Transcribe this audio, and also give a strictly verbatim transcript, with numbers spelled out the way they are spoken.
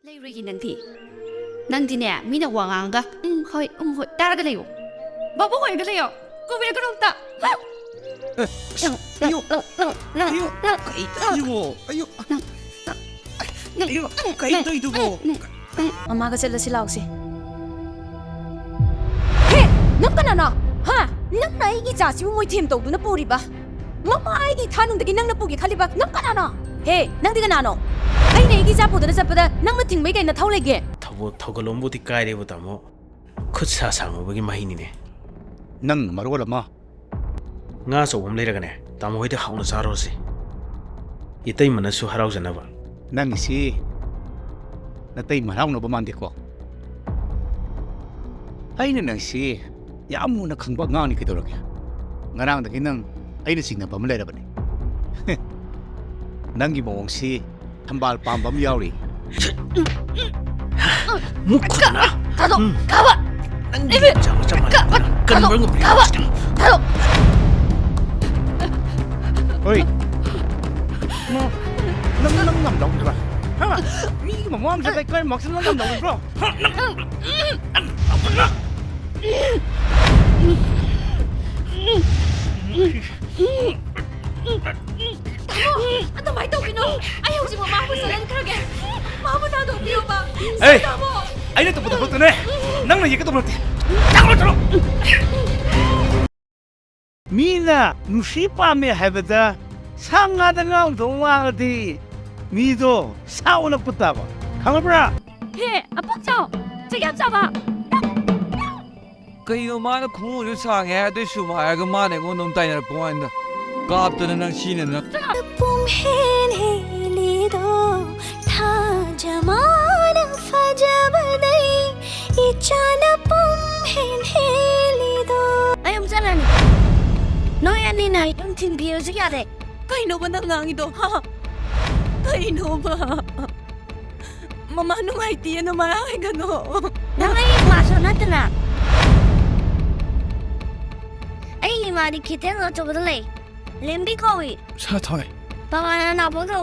ꯂꯩꯔꯣꯏꯒꯦ ꯅꯪꯗꯤ꯫ ꯅꯪꯗꯤꯅꯦ, ꯃꯤꯅ ꯋꯥ ꯉꯥꯡꯉꯒ "ꯎꯝ, ꯍꯣꯏ, ꯎꯝ, ꯍꯣꯏ" ꯇꯥꯔꯒ ꯂꯩꯌꯣ꯫ ꯕꯥꯕꯣꯛ ꯑꯣꯏꯔꯒ ꯂꯩꯌꯣ꯫ ꯀꯨꯝꯕꯤꯔꯛꯀꯅꯣ ꯑꯝꯇ꯫ ꯍꯥ! ꯑꯦ, ꯅꯪ, ꯑꯌꯣ, ꯅꯪ, ꯅꯪ, ꯑꯌꯣ, ꯅꯪ, ꯀꯩ ꯅꯪ, ꯇꯧꯔꯤꯕꯣ? ꯑꯌꯣ, ꯅꯪ, ꯅꯪ, ꯅꯪ, ꯑꯌꯣ, ꯅꯪ, ꯀꯩ ꯅꯪ, ꯇꯧꯔꯤꯗꯨꯕꯣ? ꯅꯪ, ꯅꯪ, ꯅꯪ꯫ ꯃꯃꯥꯒ ꯆꯠꯂꯁꯤ ꯂꯥꯎꯁꯦ꯫ ꯍꯦ, ꯅꯪ ꯀꯅꯥꯅꯣ? ꯍꯥ? ꯅꯪꯅ ꯑꯩꯒꯤ ꯏꯆꯥꯁꯤꯕꯨ ꯃꯣꯏꯊꯦꯝ ꯇꯧꯗꯨꯅ ꯄꯨꯔꯤꯕ? ꯃꯃꯥ ꯑꯩꯒꯤ ꯏꯊꯥꯅꯨꯡꯗꯒꯤ ꯅꯪꯅ ꯄꯨꯒꯦ ꯈꯜꯂꯤꯕ? ꯅꯪ ꯀꯅꯥꯅꯣ? ꯍꯦ, ꯅꯪꯗꯤ ꯀꯅꯥꯅꯣ? ꯑꯩꯅ ꯑꯩꯒꯤ ꯏꯆꯥ ꯄꯨꯗꯨꯅ ꯆꯠꯄꯗ ꯅꯪꯅ ꯊꯤꯡꯕꯩ ꯀꯩ ꯅꯊꯧ ꯂꯩꯒꯦ? ꯊꯧꯒ-, ꯊꯧꯒꯜꯂꯣꯟꯕꯨꯗꯤ ꯀꯥꯏꯔꯦꯕꯨ, ꯇꯥꯃꯣ꯫ ꯈꯨꯠ ꯁꯥ ꯁꯥꯡꯉꯨꯕꯒꯤ ꯃꯍꯩꯅꯤꯅꯦ꯫ ꯅꯪ ꯃꯔꯣꯜ ꯑꯃ꯫ ꯉꯥ ꯑꯆꯧꯕ ꯑꯃ ꯂꯩꯔꯒꯅꯦ, ꯇꯥꯃꯣ ꯍꯣꯏꯗ ꯍꯥꯎꯅ ꯆꯥꯔꯨꯔꯁꯤ꯫ ꯏꯇꯩꯃꯅꯁꯨ ꯍꯔꯥꯎꯖꯅꯕ꯫ ꯅꯪꯒꯤꯁꯤ ꯅꯇꯩꯃ ꯍꯔꯥꯎꯅꯕ ꯃꯥꯟꯗꯦꯀꯣ? ꯑꯩꯅ ꯅꯪꯁꯤ ꯌꯥꯝ ꯃꯨꯟꯅ ꯈꯪꯕ ꯑꯉꯥꯡꯅꯤ ꯀꯩꯗꯧꯔꯒꯦ? ꯉꯔꯥꯡꯗꯒꯤ ꯅꯪ ꯑꯩꯅ ꯆꯤꯡꯅꯕ ꯑꯃ ꯂꯩꯔꯕꯅꯤ꯫ ꯅꯪꯒꯤ ꯃꯑꯣꯡꯁꯤ ꯊꯝꯕꯥꯜ ꯄꯥꯝꯕ ꯑꯃ ꯌꯥꯎꯔꯤ꯫ ꯃꯨꯛ ꯈꯨꯅ꯫ ꯊꯥꯗꯣꯛ, ꯎꯝ꯫ ꯀꯥꯕ꯫ ꯅꯪꯒꯤ ꯏꯕꯦꯝ, ꯆꯥꯕ ꯆꯞ ꯃꯥꯟꯅꯩ꯫ ꯀꯥꯕ, ꯀꯟꯕ ꯊꯥꯗꯣꯛ, ꯉꯝꯗ꯭ꯔꯤ꯫ ꯀꯥꯕ, ꯊꯥꯗꯣꯛ꯫ ꯍꯣꯏ꯫ ꯅꯪ, ꯅꯪ, ꯅꯪ ꯉꯝꯗꯧꯔꯤꯕ꯭ꯔꯥ? ꯍꯥ? ꯃꯤꯒꯤ ꯃꯃꯥꯡꯗ ꯂꯩꯀꯥꯏ ꯃꯥꯡꯁꯤꯜꯂ ꯉꯝꯗꯧꯔꯤꯕ꯭ꯔꯣ? ꯍꯥ? ꯅꯪ, ꯇꯥꯃꯣ, ꯑꯗꯨꯃꯥꯏꯅ ꯇꯧꯕꯤꯅꯣ꯫ ꯑꯩ ꯍꯧꯖꯤꯛꯃꯛ ꯃꯥꯕꯨ ꯆꯠꯍꯟꯈ꯭ꯔꯒꯦ꯫ ꯃꯥꯕꯨ ꯊꯥꯗꯣꯛꯄꯤꯌꯣꯕ꯫ ꯑꯦ! ꯇꯥꯃꯣ! ꯑꯩꯅ ꯇꯧꯕ ꯊꯕꯛꯇꯨꯅꯦ ꯅꯪꯅ ꯌꯦꯛꯀꯗꯧꯕ ꯅꯠꯇꯦ꯫ ꯆꯠꯂꯣ, ꯆꯠꯂꯣ! ꯃꯤꯅ ꯅꯨꯡꯁꯤ ꯄꯥꯝꯃꯦ ꯍꯥꯏꯕꯗ ꯁꯥ ꯉꯥꯗ ꯉꯥꯎꯗꯧ ꯃꯥꯜꯂꯗꯤ ꯃꯤꯗꯣ ꯁꯥ ꯑꯣꯜꯂꯛꯄ ꯇꯥꯕ꯫ ꯈꯪꯉꯕ꯭ꯔꯥ? ꯍꯦ, ꯑꯄꯪ ꯆꯥꯎ! ꯆꯩ ꯌꯥꯝ ꯆꯥꯕ! ꯀꯩꯅꯣ ꯃꯥꯅ ꯈꯣꯡꯎꯞꯁꯨ ꯁꯥꯡꯉꯦ ꯍꯥꯏ, ꯑꯗꯨꯏꯁꯨ ꯍꯥꯏꯔꯒ ꯃꯥꯅ ꯑꯩꯉꯣꯟꯗ ꯑꯃꯨꯛ ꯇꯥꯏꯅꯔꯛꯄ ꯋꯥꯅꯤꯗ꯫ ꯀꯥꯞꯇꯅ ꯅꯪ ꯁꯤꯅ ꯅꯪ꯫ ꯄꯨꯝꯍꯦꯟ ꯍꯦꯜꯂꯤꯗꯣ, ꯊꯥꯖ ꯃꯥꯅ ꯐꯖꯕꯗꯩ, ꯏꯆꯥꯅ ꯄꯨꯝꯍꯦꯟ ꯍꯦꯜꯂꯤꯗꯣ꯫ ꯑꯩ ꯑꯃꯨꯛ ꯆꯠꯂꯅꯤ꯫ ꯅꯣꯏ ꯑꯅꯤꯅ ꯑꯩ ꯑꯗꯨꯝ ꯊꯤꯟꯕꯤꯔꯁꯨ ꯌꯥꯔꯦ꯫ ꯀꯩꯅꯣꯕ ꯅꯪ ꯉꯥꯡꯉꯤꯗꯣ? ꯍꯥ? ꯀꯩꯅꯣꯕ? ꯃꯃꯥ ꯅꯨꯡꯉꯥꯏꯇꯦꯅ ꯃꯔꯥꯡ ꯍꯥꯏꯒꯅꯣ꯫ ꯅꯪ ꯑꯩ ꯏꯃꯥꯁꯨ ꯅꯠꯇꯅ꯫ ꯑꯩ ꯏꯃꯥꯗꯤ ꯀꯩꯊꯦꯜ ꯑꯆꯧꯕꯗ ꯂꯩ꯫ ꯂꯦꯝꯕꯤ ꯀꯧꯏ꯫ ꯁꯥ ꯊꯣꯏ꯫ ꯄꯥꯋꯥꯅ ꯅꯥꯕꯣꯛ ꯀꯧꯏ꯫